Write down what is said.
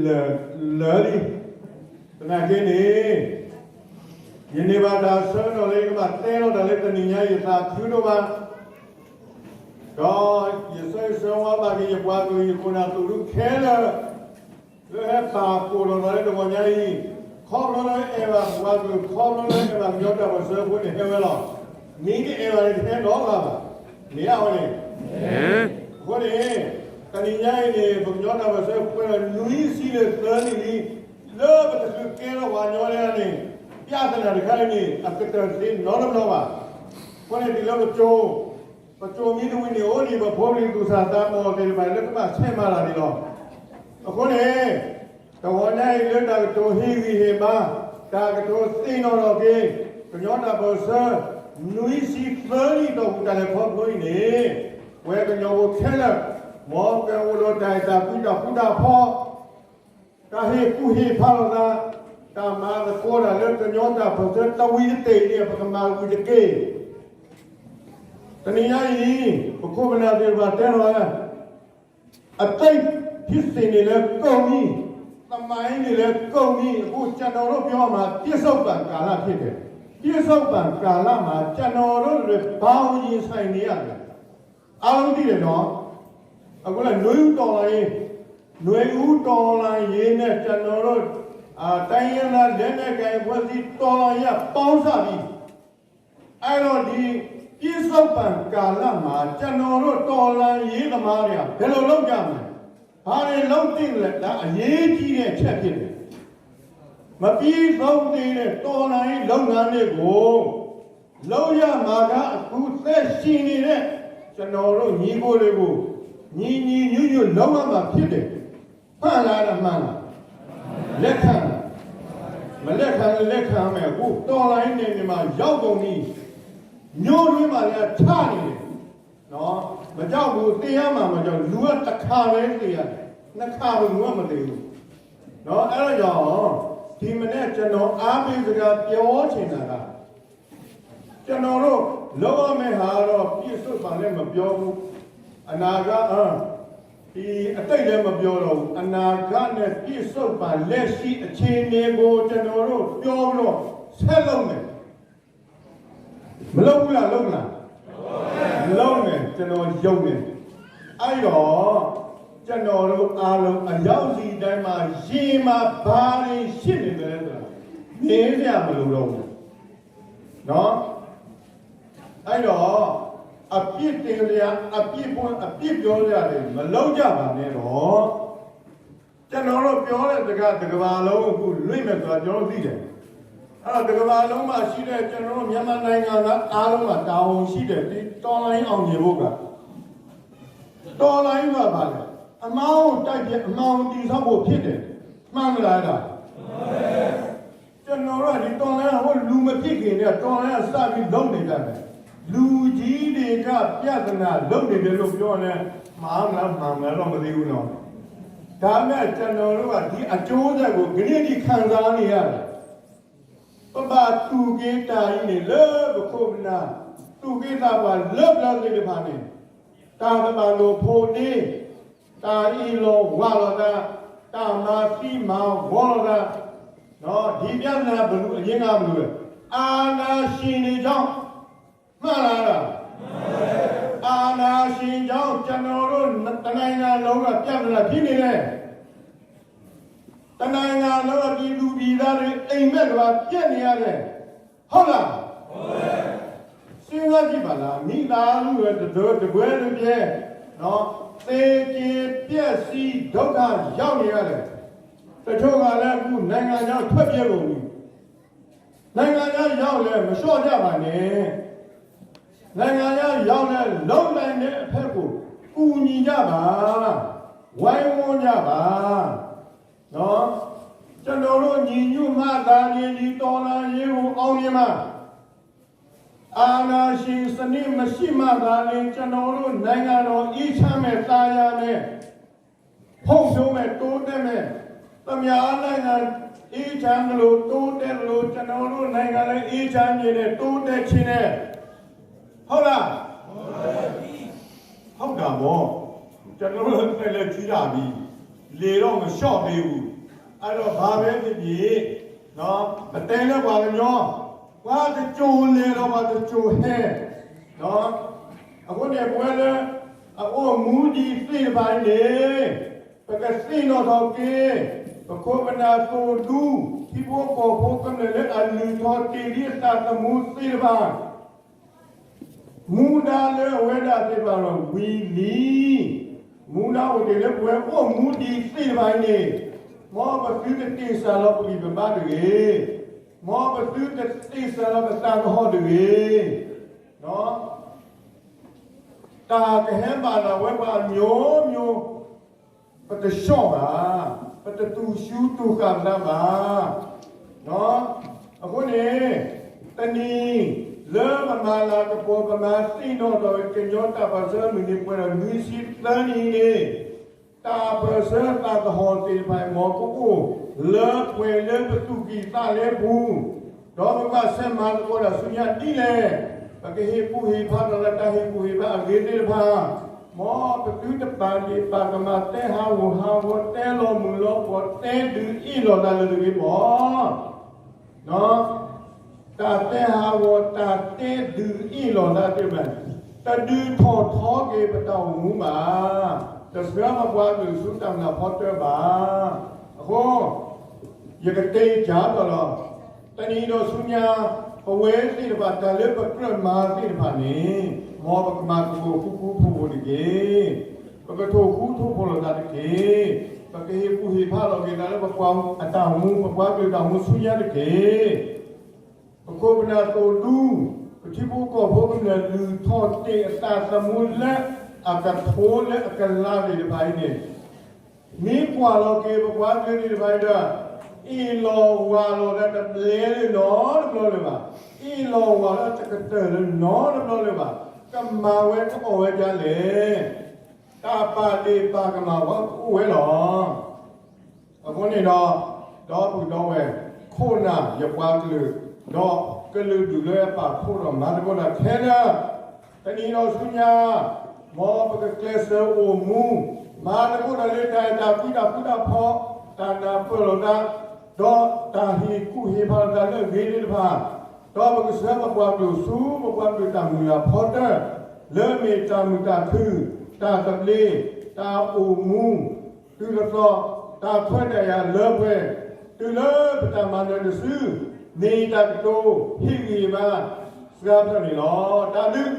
လၢာ်လံ. သနာ်က့န့ၣ် ယန့ၢ်ဘၣ်တၢ်ဆၢကတီၢ်လၢယကဘၣ်တဲလီၤတၢ်လၢတနံၤညါအံၤ ယသးခုဒိၣ်မး, ဒီးယဆၢဂ့ၤဆၢဝါဘၣ်က့ၤယပှၤကလုာ် ယခိၣ်နၢ်သုးဒူခဲလၢာ် လၢဟဲပာ်ဖှိၣ်လီၤသးလၢတဂီၤညါအံၤ, ခီဖျိလၢအဲၣ်ဘၣ်ပှၤကလုာ်, ခီဖျိလၢအဲၣ်ဘၣ်ကညီတၢ်ပၢၢ်ဆၢအဃိန့ၣ် ဟဲဝဲလီၤ. မ့ၢ်တအဲၣ်ဘၣ်န့ၣ် တဟဲဒီးဘၣ်ဘၣ်. မ့ၢ်အါဝဲန့ၣ် အဃိန့ၣ် တနံၤညါအံၤန့ၣ် ပကညီတၢ်ပၢၢ်ဆၢပှဲၤဒီးနွံဆံဒီးသၢနံၣ်လံ, လၢပတချုးကဲထီၣ်ပှၤကညီလၢန့ၣ် ပြဿနာတခါအံၤန့ၣ် အကတၢၢ်တသ့နီတဘျီဘၣ်. အဃိန့ၣ် တုၤလၢပကၠိ ပကၠိမံတဝံၤန့ၣ် အိၣ်ဒံးပဖိပလံၤသူၣ်စၢ်သးဘီၣ်သ့ၣ်တဖၣ်လၢကဘၣ်ဆဲးမၤတၢ်န့ၣ်လီၤ. အဃိန့ၣ် တဂီၤညါအံၤလၢတၢ်ကတိၤဟ့ၣ်ဂံၢ်ဟ့ၣ်ဘါ, တၢ်ကတိၤသ့ၣ်နီၣ်ထီၣ်က့ၤ ကညီတၢ်ပၢၢ်ဆၢ နွံဆံသၢနံၣ်တီၢ်ပူၤတၢ်လဲၤခီဖျိအံၤန့ၣ် ပဝဲကညီဖိခဲလၢာ် မ်ကအိၣ်ဒီးတၢ်အဲၣ်တၢ်ကွံ တၢ်ဃူတၢ်ဖိး တၢ်ဟ့ၣ်ကူၣ်ဟ့ၣ်ဖးလိာ်သး, တၢ်မၤသကိးတၢ်လၢကညီတၢ်ပၢၢ်ဆၢတဝံၤတက့ၢ်န့ၣ် ပကမၤဝံၤတက့ၢ်. တနံၤညါအံၤ ပခိၣ်ပနၢ်သ့ၣ်တဖၣ်တဲလီၤဝဲ အတိတ်ဖြစ်စဉ်တွေလည်းကုန်ပြီ, သမိုင်းတွေလည်းကုန်ပြီ, အခုကျွန်တော်တို့ပြောမှာ ပြစ္ဆုတ်ပံကာလဖြစ်တယ်. ပြစ္ဆုတ်ပံကာလမှာကျွန်တော်တို့တွေဘာကိုရင်ဆိုင်နေရလဲ? အားလုံးသိတယ်နော်. အခုလည်းနွေဦးတော်လှန်ရေး, နွေဦးတော်လှန်ရေးနဲ့ကျွန်တော်တို့ အာ တိုင်းရင်းသားလက်နက်ကိုင်အဖွဲ့အစည်းတော်လှန်ရေးကပေါင်းစပ်ပြီး အဲ့တော့ဒီပြစ္ဆုတ်ပံကာလမှာကျွန်တော်တို့တော်လှန်ရေးသမားတွေကဘယ်လိုလုပ်ကြမလဲ? ဘာတွေလုပ်သင့်လဲ? ဒါအရေးကြီးတဲ့အချက်ဖြစ်တယ်. မပြီးဆုံးသေးတဲ့တော်လှန်ရေးလုပ်ငန်းတွေကိုလုပ်ရမှာကအခုသက်ရှိနေတဲ့ကျွန်တော်တို့ညီအကိုတွေကိုညီညီညွတ်ညွတ်လုပ်ရမှာဖြစ်တယ်. မှန်လားတမှန်လား? လက်ခံလား? မလက်ခံလည်းလက်ခံမယ်. အခုတော်လှန်ရေးနယ်မြေမှာရောက်ကုန်ပြီ. မြို့တွင်းမှာလည်းချနေတယ်. နော်, မကြောက်ဘူး, သေရမှာမကြောက်, လူကတစ်ခါပဲသေရတယ်, နှစ်ခါဘယ်သူမှမသေဘူး. နော်, အဲ့ဒါကြောင့်ဒီမနေ့ကျွန်တော်အားပေးစကားပြောချင်တာက ကျွန်တော်တို့လုပ်ရမယ့်ဟာကတော့ပြည့်စုံပါနဲ့မပြောဘူး, အနာဂတ်အဒီအတိတ်လည်းမပြောတော့ဘူး, အနာဂတ်နဲ့ပြည့်စုံပါလက်ရှိအခြေအနေကိုကျွန်တော်တို့ပြောပြီးတော့ဆက်လုပ်မယ်. မလုပ်ဘူးလား? လုပ်မလား? လုပ်မယ်, ကျွန်တော်ယုံတယ်. အဲ့တော့ကျွန်တော်တို့အားလုံးအရောက်စီတိုင်းမှာရေမှာဘာတွေရှိနေတယ်ဆိုတာမေးစရာမလိုတော့ဘူး. နော်, အဲ့တော့အပြစ်တင်စရာ, အပြစ်ဖို့, အပြစ်ပြောစရာတွေမလုပ်ကြပါနဲ့တော့. ကျွန်တော်တို့ပြောတဲ့စကားတစ်ကမ္ဘာလုံးအခုလွင့်မယ်ဆိုတာကျွန်တော်တို့သိတယ်. အဲ့တော့တစ်ကမ္ဘာလုံးမှာရှိတဲ့ကျွန်တော်တို့မြန်မာနိုင်ငံသားအားလုံးမှာတာဝန်ရှိတယ်, ဒီတော်လှန်ရေးအောင်မြင်ဖို့က. တော်လှန်ရေးဆိုတာဘာလဲ? အမှားကိုတိုက်ပြီးအမှန်ကိုတည်ဆောက်ဖို့ဖြစ်တယ်. မှန်မလားအဲ့ဒါ? ကျွန်တော်တို့ကဒီတော်လှန်ရေးဟိုလူမဖြစ်ခင်တည်းကတော်လှန်ရေးကစပြီးလုပ်နေကြတယ်. လူကြီးတွေကပြဿနာလုပ်နေတယ်လို့ပြောရင်မှားမလားမှန်မလားတော့မသိဘူးနော်. ဒါပေမဲ့ကျွန်တော်တို့ကဒီအကျိုးဆက်ကိုကနေ့ထိခံစားနေရတယ်. ပဘၣ်သူၣ်က့ၤတၢ်အံၤန့ၣ်လၢပခိၣ်ပနၢ်, သူၣ်က့ၤသးပှၢ်လၢပျၢၤသ့ၣ်တဖၣ်န့ၣ်, တၢ်တဘၣ်လိာ်ဖိးဒ့, တၢ်အ့ၣ်လိာ်ဝါလိာ်သး, တၢ်မၤသံမၤဝီလိာ်သး, ဒီးဒ်ပြဿနာဘလူးအရင်းကဘလူး, အာဏာရှင်တွေကြောင့်, မှန်လားလား? အာဏာရှင်ကြောင့်ကျွန်တော်တို့တစ်နိုင်ငံလုံးကပြဿနာဖြစ်နေတယ်. တစ်နိုင်ငံလုံးကပြည်သူပြည်သားတွေအိမ်မက်ကဘာပြက်နေရတယ်. ဟုတ်လား? စဉ်းစားကြည့်ပါလား, မိသားစုရဲ့တဒွဲတကွဲတပြဲ, နော်, သေကြေပျက်စီးဒုက္ခရောက်နေရတယ်. တချို့ကလည်းအခုနိုင်ငံခြားထွက်ပြေးကုန်ပြီ. နိုင်ငံခြားရောက်လည်းမလျှော့ကြပါနဲ့. နိုင်ငံခြားရောက်လည်းလုပ်နိုင်တဲ့အဖက်ကိုကူညီကြပါ, ဝိုင်းဝန်းကြပါ. နော်, ကျွန်တော်တို့ညီညွတ်မှသာလျှင်ဒီတော်လှန်ရေးကိုအောင်မြင်မှာ. အာဏာရှင်စနစ်မရှိမှသာလျှင်ကျွန်တော်တို့နိုင်ငံတော်အေးချမ်းမယ်, သာယာမယ်, ဖုံဖြိုးမယ်, တိုးတက်မယ်. သမားနိုင်ငံအေးချမ်းသလိုတိုးတက်သလိုကျွန်တော်တို့နိုင်ငံလည်းအေးချမ်းနေတယ်, တိုးတက်ခြင်းနဲ့. ဟုတ်လား? ဟုတ်တာပေါ့. ကျွန်တော်တို့လည်းထူးရပြီ. လဲၤထီၣ်မဆှီၣ်သ့ဘူး, အဲၣ်ဒိးဘၣ်ဝဲသ့ၣ်န့ၣ်, ပတဲလၢပှၤကညီ, ပှၤတစိၤလဲၤဒီးပှၤတစိၤဟဲ, အဃိန့ၣ် ပဝဲလၢ အအိၣ်မူဒံးသ့ၣ်တဖၣ်အံၤန့ၣ်, ပကသ့ၣ်နီၣ်ထီၣ်က့ၤ ပခိၣ်ပနၢ်သိၣ်ဒူ ထံဖိကီၢ်ဖိကမျၢၢ်လၢအလုၢ်ထီၣ်တ့ၢ်လံအသးသမူသ့ၣ်တဖၣ် မူဒါလၢအဝဲဒၣ်သ့ၣ်တဖၣ်ဒီးဝံၤလံ, မူဒါအိၣ်တ့ၢ်လၢပဝဲအိၣ်မူဒံးသ့ၣ်တဖၣ်အံၤန့ၣ်, မ်ပသုတတ့ၢ်စၢ်လီၤပဂံၢ်ပဘါတဂ့ၤ, မ်ပသုတတ့ၢ်စၢ်လီၤပသးကဟီၣ်တဂ့ၤ, တၢ်ကဟဲဘၣ်နၤဝဲပှၤအမျိုးမျိုး, ပတဆှီၣ်ဘၣ်, ပတတူၢ်ဆူၣ်တူၢ်ဃာ်ပသးဘၣ်. အဃိန့ၣ်, တနံၤလၢပမၤလၤကပီၤ ပမၤသ့ၣ်နီၣ်ထီၣ်ကညီတၢ်ပၢၢ်ဆၢမုၢ်နံၤပှဲၤဒီးနွံဆံသၢနံၤန့ၣ်, တၢ်ပၢၢ်ဆၢသးသဟီၣ်သ့ၣ်တဖၣ်အံၤ မ်ကအိၣ်လၢပှဲၤလၢပသူၣ်ကံၢ်သးလဲပူၤ, ဒီးပဘၣ်ဆဲးမၤသကိးတၢ်ဆူညါဒ်လဲၣ်, ပကဟ့ၣ်ကူၣ်ဟ့ၣ်ဖးဒီးလၢတၢ်ဟ့ၣ်ကူၣ်ဟ့ၣ်ဖးအဂ့ၤသ့ၣ်တဖၣ်, မ်ပသုတပာ်ဒ့ၣ်ပာ်ကမၣ် တဲဟးဂီၤဟးဂီၤ တဲလီၤမုၢ်လီၤပှီၢ် တဲဒုးအ့ၣ်လိာ်သးလၢတဂ့ၤဘၣ် တၢ်တဲဟးဂီၤ တၢ်တဲဒုးအ့ၣ်လိာ်သးသ့ၣ်တဖၣ်န့ၣ်, တဒုးထီၣ်ထီက့ၤပတၢ်အိၣ်မူဘၣ်, တဆှၢပပှၤကလုာ်ဆူတၢ်မုၢ်လၢ်ဖီတၢၢ်ဘၣ်. အဃိ ယကတဲကဒီးလီၤ, တနံၤဒီးဆူညါ, ပဝဲသ့ၣ်တဖၣ်တၢ်လၢပကြၢးမၤသ့ၣ်တဖၣ်န့ၣ်, မ်ပကမၤသကိးဃူဃူဖိးဖိးတက့ၢ်. ပကထိၣ်ဃူထိၣ်ဖိးလိာ်သးတက့ၢ်. ပကဟ့ၣ်ကူၣ်ဟ့ၣ်ဖးလီၤက့ၤသးလၢပပှၤအတၢ်အိၣ်မူ ပပှၤကလုာ်တၢ်အိၣ်မူဆူညါတက့ၢ်. ပခိၣ်ပနၢ်သိၣ်ဒူ, ပထံဖိကီၢ်ဖိကမျၢၢ်လုၢ်ထီၣ်တ့ၢ်အသးသမူလၢအကထိလၢအကလၤသ့ၣ်တဖၣ်အံၤန့ၣ်, မ့ၢ်ကွၢ်လီၤက့ၤပပှၤကလုာ်သ့ၣ်တဖၣ်အံၤဒီး, အ့ၣ်လိာ်ဝၤလိာ်သးတဘျဲလၢၤနီတဘျီလၢၤဘၣ်, အ့ၣ်လိာ်ဝၤလၢတကတၢၢ်လၢၤနီတဘျီလၢၤဘၣ်, ကမၤဝဲကအီၣ်ဝဲဒ်လဲၣ်, တၢ်ပာ်ဒ့ၣ်ပာ်ကမၣ်ဝဲကအိၣ်ဝဲလီၤ. အဃိန့ၣ်ဒီး, ဒီပုၢ်ဒီဝဲၢ်, ခိၣ်နၢ်ယပှၤကလုာ်, ဒီးကလုာ်ဒူၣ်လၢအပာ်ဖှိၣ်ဒီးမၤသကိးတၢ်ခဲလၢာ်, တနံၤဒီးဆူညါ, မ်ပကကျဲးစၢးအိၣ်မူ, မၤသကိးတၢ်လၢတၢ်အဲၣ်တၢ်ကွံတၢ်ဃူတၢ်ဖိး, တၢ်နၢ်ပၢၢ်လိာ်သး, ဒီးတၢ်ဟ့ၣ်ကူၣ်ဟ့ၣ်ဖးလိာ်သးလၢအဂ့ၤသ့ၣ်တဖၣ်, ဒီးပကဆှၢပပှၤကလုာ်ဆူပပှၤကလုာ်တၢ်မုၢ်လၢ်ဖီတၢၢ်, လၢမ့ၢ်တၢ်မုာ်တၢ်ခုၣ်, တၢ်သဘျ့, တၢ်အိၣ်မူ, တုၤတသီ, တၢ်ခွဲးတၢ်ယာ်လၢပှဲၤ, တုၤလၢပတၢ်မၤနၢၤတစု, မ့ၢ်တၢ်ကတိၤဟ့ၣ်ဂံၢ်ဘါစှၤဖျၢၣ်န့ၣ်လီၤ. တၢ်ဘျုး